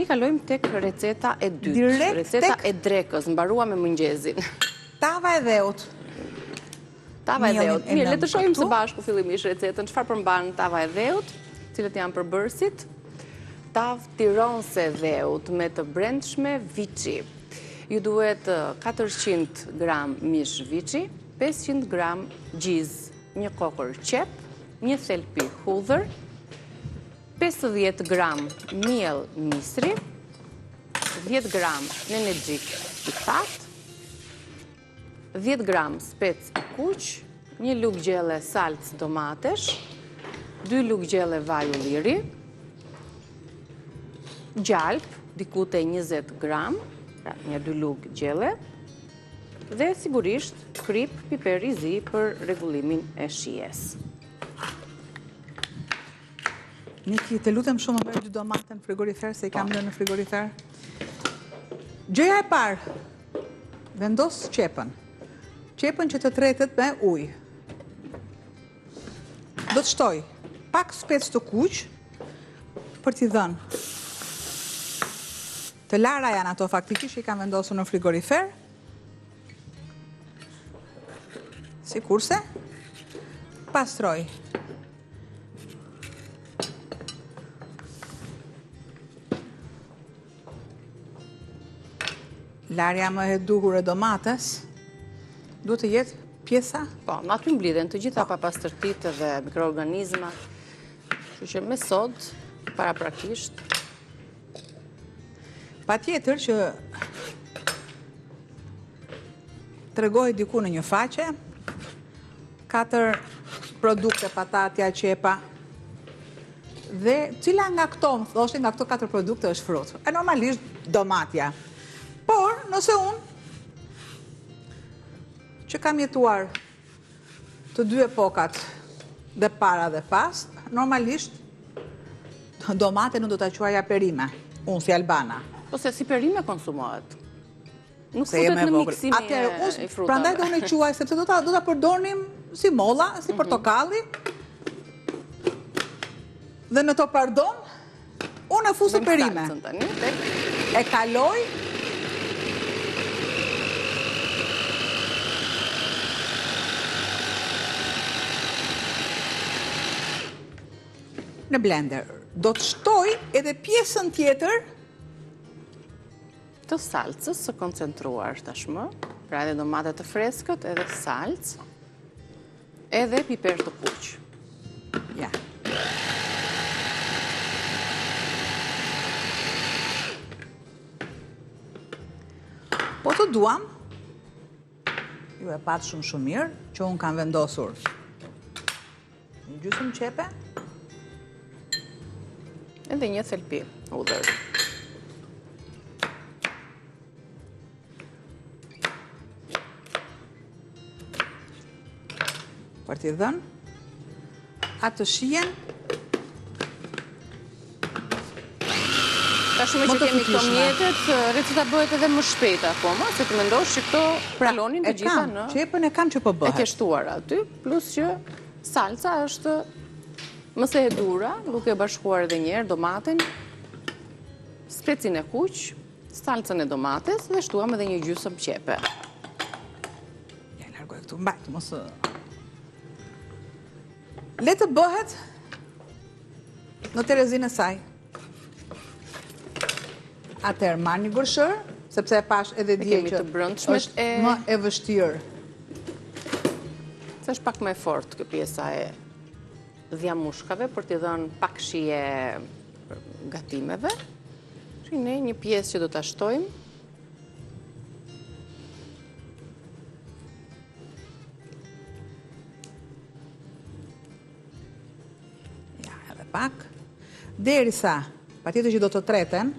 kalojmë tek receta e dytë. Receta e drekës, mbaruam me mëngjezin. Tava e dheut. Tava e dheut. Mirë, le të shohim së bashku fillimisht recetën. Çfarë përmban tava e dheut? Cilët janë përbërësit? Tavë tironse dheut me të brendshme viçi. Ju duhet 400 gram mish viçi, 500 gram gjizë, një kokërr qepë, një thelpi hudhër, 50 gram miell misri, 10 gram nenexhik i thatë, 10 gram spec i kuq, një lugë gjelle salcë domatesh, 2 lugë gjelle vaj ulliri, gjalpë, diku te 20 gram, pra një 2 lugë gjelle, dhe sigurisht kripë, piper i zi për rregullimin e shijes. Niki, të lutem shumë më merr dy domate në frigorifer, se i kam po. lënë në frigorifer. Gjëja e parë, vendos qepën. Qepën që të tretet me ujë. Do të shtoj pak spec të kuq për t'i dhënë. Të lara janë ato faktikisht që i kam vendosur në frigorifer. Sikurse, pastroj Larja më e duhur e domates duhet të jetë pjesa? Po, aty mblidhen të gjitha po. papastërtitë dhe mikroorganizmat. Kështu që me sodë, paraprakisht. Patjetër që tregohej diku në një faqe, 4 produkte patatja, qepa, dhe cila nga këto, më thoshin, nga këto 4 produkte është frut. E normalisht domatja. Por, nëse unë, që kam jetuar të dy epokat dhe para dhe pas, normalisht domate nuk do ta quaja perime, unë si Albana. Ose si perime konsumohet. Nuk futet në miksin e frutave. Prandaj dhe unë e quaj, sepse do ta do ta përdornim si molla, si mhm. portokalli. Dhe me to pardon, unë e fus si perime. E kaloj në blender. Do të shtoj edhe pjesën tjetër të salcës së koncentruar tashmë, pra edhe domate të freskët, edhe salcë, edhe piper të kuq. Ja. Po të duam, ju e patë shumë shumë mirë, që unë kam vendosur Një gjysëm qepe. Edhe një thelpi hudhër. Për t'i dhënë atë shijen Tashmë që kemi këto mjetet, receta bëhet edhe më shpejt akoma, se të mendosh që këto pra, kalonin të gjitha në... Qepën e kam që po bëhet. E ke shtuar aty, plus që salca është më se e duhura, duke bashkuar edhe njëherë domaten, specin e kuq, salcën e domates dhe shtuam edhe një gjysëm qepe. Ja, largoj këtu, mbaj, të mos... Le të bëhet në terezinë e saj. Atëherë, marr një gërshërë, sepse e pashë edhe dje që është më e vështirë. Se është pak më e fortë kjo pjesa e dhjamushkave për t'i dhënë pak shije gatimeve. Që ne një pjesë që do ta shtojmë. Ja, edhe pak. Derisa, patjetër që do të treten,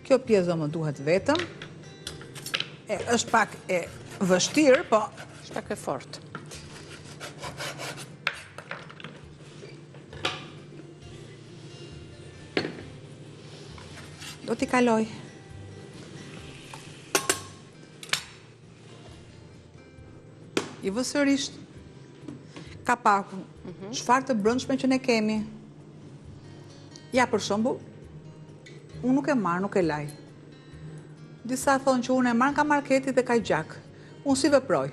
kjo pjesë do më duhet vetëm, e, është pak e vështirë, po... është pak e fortë. Do t'i kaloj. I vë sërish kapakun, mhm. çfarë të brendshme që ne kemi. Ja për shembull, unë nuk e marr, nuk e laj. Disa thonë që unë e marr nga marketi dhe ka gjak. Unë si veproj?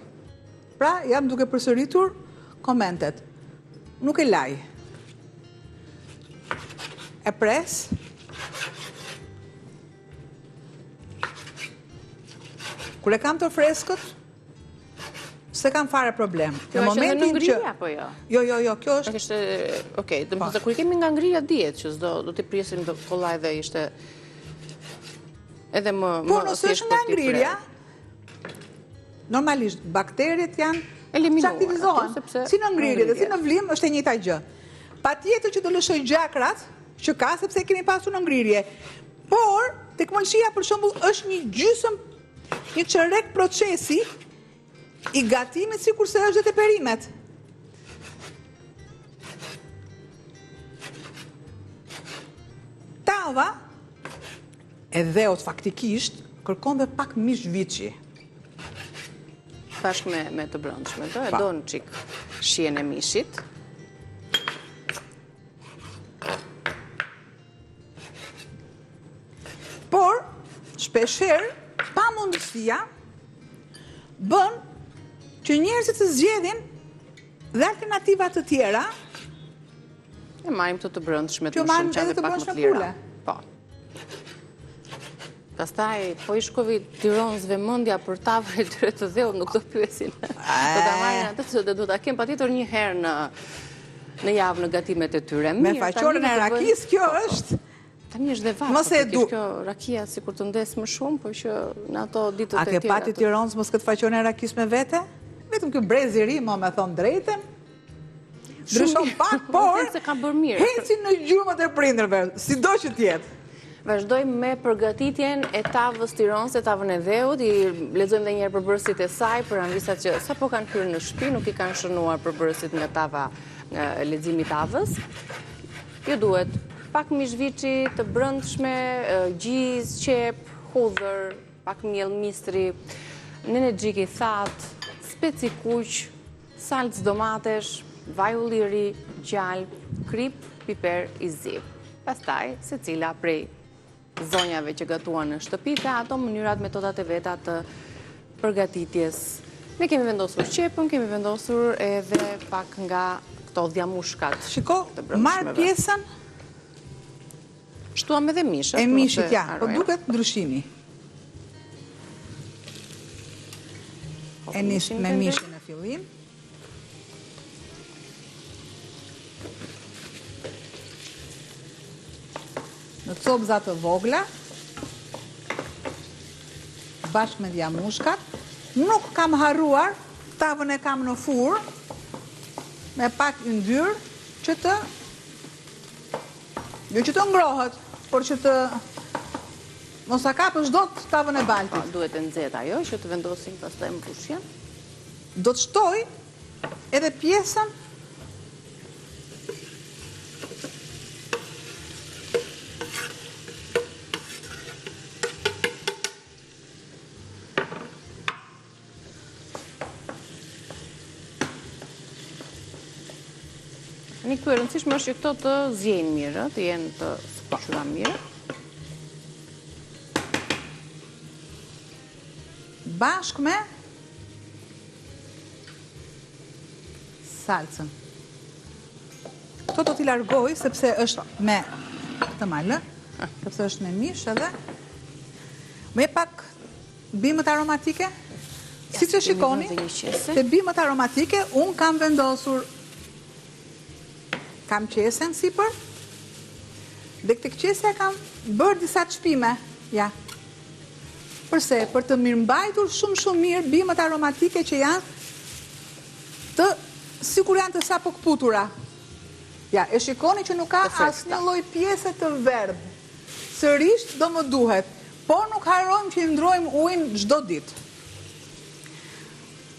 Pra, jam duke përsëritur komentet. Nuk e laj. E pres. Kur e kam të freskët, s'e kam fare problem. Kjo në momentin që ngrirja apo jo? Jo, jo, jo, kjo është Është okay, domethënë po. kur i kemi nga ngrirja dihet që s'do do t'i presim do kollaj dhe ishte edhe më po, më nëse është nga ngrirja, normalisht bakteret janë eliminuar, çaktivizohen. Sepse si në ngrirje dhe si në vlim është e njëjta gjë. Patjetër që do lëshoj gjakrat që ka sepse e kemi pasur në ngrirje. Por tek mëlçia për shembull është një gjysmë Një çerek procesi i gatimit sikurse është dhe te perimet. Tava e dheut faktikisht kërkon dhe pak mish viçi. Bashkë me, me të brendshme, do e do një çik shijen e mishit. Por, shpeshherë, pamundësia bën që njerëzit të zgjedhin dhe alternativa të tjera. E marrim të të brendshme të më shumë që edhe pak më të lira. Po. Pastaj, po i shkoi tironësve mendja për tavën e tyre të dheut, nuk do pyesin. Do ta marrin atë që do ta kenë patjetër një herë në në javë në gatimet e tyre. Me faqoren e rakisë, kjo po, po. është... Tani është dhe vapë, Mos e du. Kjo rakia sikur të ndes më shumë, po që në ato ditët e tjera. A ke pa ti tironës mos këtë faqoren e rakisë me vete? Vetëm ky brez i ri, mo me thonë të drejtën, ndryshon pak, por se ka bërë mirë. Ecin në gjurmët e prindërve, sido që të jetë. Vazhdojmë me përgatitjen e tavës tironse, tavën e dheut, i lexojmë dhe një herë përbërësit e saj, për amvisat që sapo kanë hyrë në shtëpi, nuk i kanë shënuar përbërësit nga tava, nga leximi i tavës. Ju duhet pak mish viçi të brendshme, gjizë, qepë, hudhër, pak miell misri, nenexhik i thatë, spec i kuq, Salcë domatesh, vaj ulliri, gjalpë, kripë, piper i zi. Pastaj, secila prej zonjave që gatuan në shtëpi, ka ato mënyrat, metodat e veta të përgatitjes. Ne kemi vendosur qepën, kemi vendosur edhe pak nga këto dhjamushkat. Shiko, marr pjesën Shtuam edhe mishët. E mishit, ja, po duket ndryshimi. E nis me mishin në fillim. Në copëza të vogla, bashkë me dhjamushkat, nuk kam harruar, tavën e kam në furrë, me pak yndyrë, që të Jo që të ngrohet, por që të mos ta kapësh dot tavën e baltit. Po, duhet e nxehtë ajo që të vendosim pastaj mbushjen. Do të shtoj edhe pjesën Tani këtu e rëndësishme është që këto të ziejnë mirë, të jenë të skuqura mirë. Bashkë me salcën. Këto do t'i largoj sepse është me këtë malë, sepse është me mish edhe me pak Bimët aromatike? Siç e shikoni, te bimët aromatike, unë kam vendosur, kam qesen sipër, dhe te qesja kam bërë disa çpime, ja. Përse, për të mirëmbajtur shumë shumë mirë bimët aromatike që janë të, sikur janë të sapokëputura. Ja, e shikoni që nuk ka asnjë lloj pjese të verdhë. Sërish do më duhet, por nuk harrojmë që i ndrojmë ujin çdo ditë.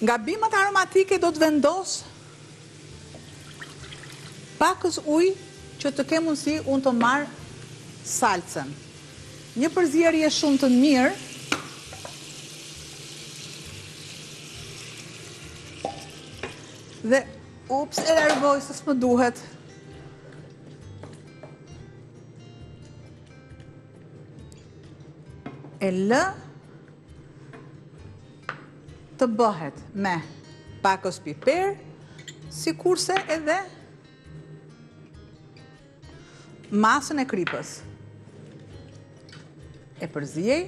Nga bimët aromatike do të vendos pakëz ujë që të kem mundësi unë të marr salcën. Një përzierje shumë të mirë. Dhe ups e largoj se s'më duhet. E lë të bëhet me pakës piper, sikurse edhe masën e kripës. E përziej,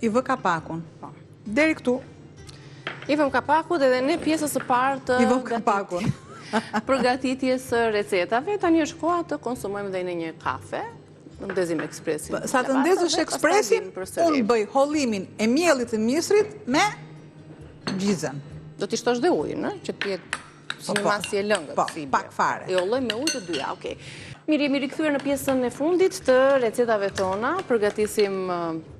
i vë kapakun. Po. Deri këtu. I vëmë kapakun edhe ne pjesës së parë të I vëmë kapakun. Përgatitjes së recetave, tani është koha të konsumojmë dhe ne një kafe. Të ndezim ekspresin. Sa të ndezësh ekspresin, unë bëj hollimin e miellit të misrit me gjizën. Do t'i shtosh dhe ujin, ë? Që të jetë si po, një po. masë e lëngët. Po, pak fare. E hollojmë me ujë të dyja, okej. Mirë, jemi rikthyer në pjesën e fundit të recetave tona. Përgatisim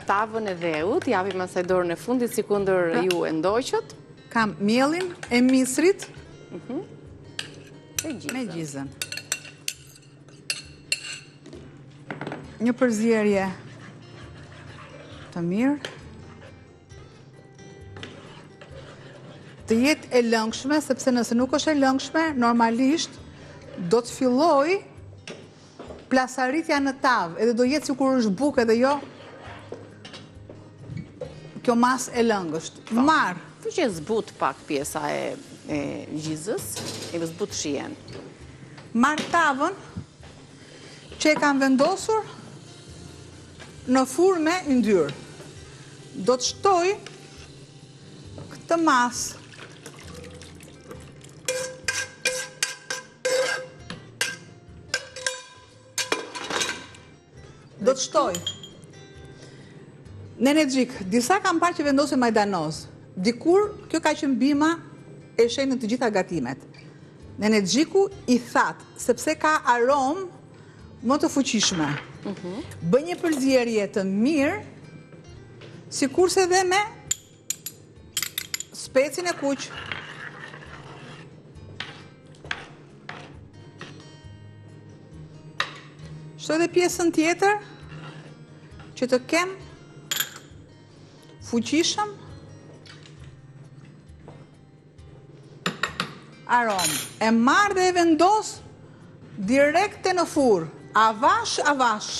tavën e dheut, japim asaj dorën e fundit sikundër pra. ju e ndoqët. Kam miellin e misrit mhm. me gjizën. Një përzierje të mirë. Të jetë e lëngshme, sepse nëse nuk është e lëngshme, normalisht do të fillojë plasaritja në tavë, edhe do jetë sikur është bukë edhe jo kjo masë e lëngësht. Po. Marr. Kështu që e zbut pak pjesa e, e gjizës, e zbut shijen. Marr tavën që e kam vendosur në furrë me yndyrë. Do të shtoj këtë masë. Do të shtoj. Nenexhik, disa kam parë që vendosin majdanoz. Dikur, kjo ka qenë bima e shenjtë në të gjitha gatimet. Nenexhiku i thatë, sepse ka aromë më të fuqishme. Mhm. Bëj një përzierje të mirë, sikurse dhe me specin e kuq. Shtoj dhe pjesën tjetër, që të kem fuqishëm aromë. E marr dhe e vendos direkte në furrë. Avash, avash.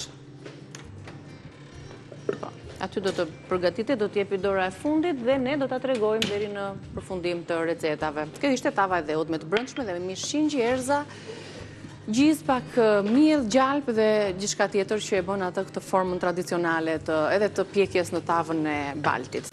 Po, aty do të përgatitet, do të jepi dora e fundit dhe ne do ta tregojmë deri në përfundim të recetave. Kjo ishte tava e dheut me të brendshme dhe me mish qingji, erëza, gjizë, pak miell, gjalpë dhe gjithçka tjetër që e bën atë këtë formën tradicionale të edhe të pjekjes në tavën e baltit.